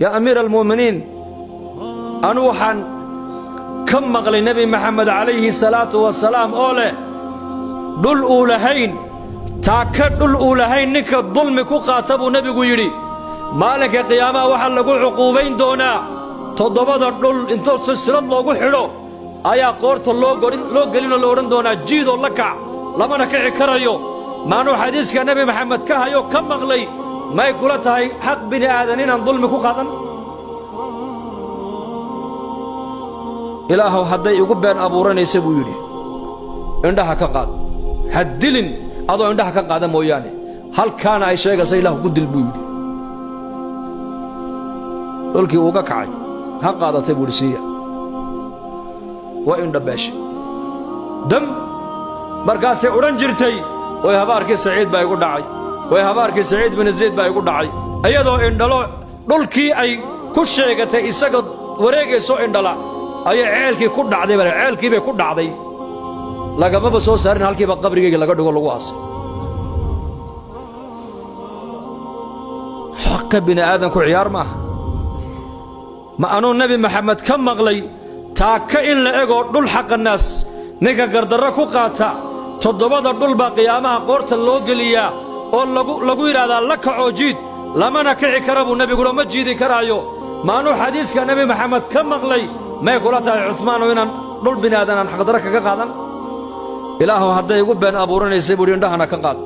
Yaa amiira almu'miniin, anu waxaan ka maqlay Nebi Maxamed calayhi salaatu wasalaam oo leh dhul uu lahayn, taaka dhul uu lahayn ninka dulmi ku qaata buu nebigu yidhi, maalinka qiyaamaha waxaa lagu cuquubayn doonaa toddobada dhul intoo silsilad loogu xidho ayaa qoorta loo gelinoo la odhan doonaa jiidoo la kac, lamana kici karayo. Maanuu xadiiska Nebi Maxamed ka hayo ka maqlay, may kula tahay xaq bini aadan inaan dulmi ku qaadan? Ilaahow hadday igu been abuuranaysa buu yidhi, indhaha ka qaad, ha dilin adoo indhaha ka qaada mooyaane, halkaana ay sheegaysa Ilahu ku dil buu yidhi. Dhulkii uuga kacay, ha qaadatay buu yidhi, siiya. Waa indhabeeshay dam. Markaasay odhan jirtay, way habaarkii Saciid baa igu dhacay, way habaarkii Saciid binu Zayd baa igu dhacay. Iyadoo indhalo dhulkii ay ku sheegatay isaga wareegaysoo indhala ayay ceelkii ku dhacday, baa ceelkii bay ku dhacday, lagamaba soo saarin, halkiiba qabrigayga laga dhigo lagu aasay. Xaqa bini aadamku ciyaar maaha. Ma anuu Nebi Maxamed ka maqlay taaka in la egoo dhul xaqa naas ninka gardarro ku qaata, toddobada dhul baa qiyaamaha qoorta loo geliyaa oo lagu yidhaahdaa la kacoo jiid, lamana kici kara buu nebiguna, ma jiidi karaayo. Maanuu xadiiska Nebi Maxamed ka maqlay, may kula tahay Cuhmaanow inaan dhul bini aadan aan xaqdarro kaga qaadan? Ilaahuw hadday igu been abuuranaysay buuhi, indhahana ka qaad.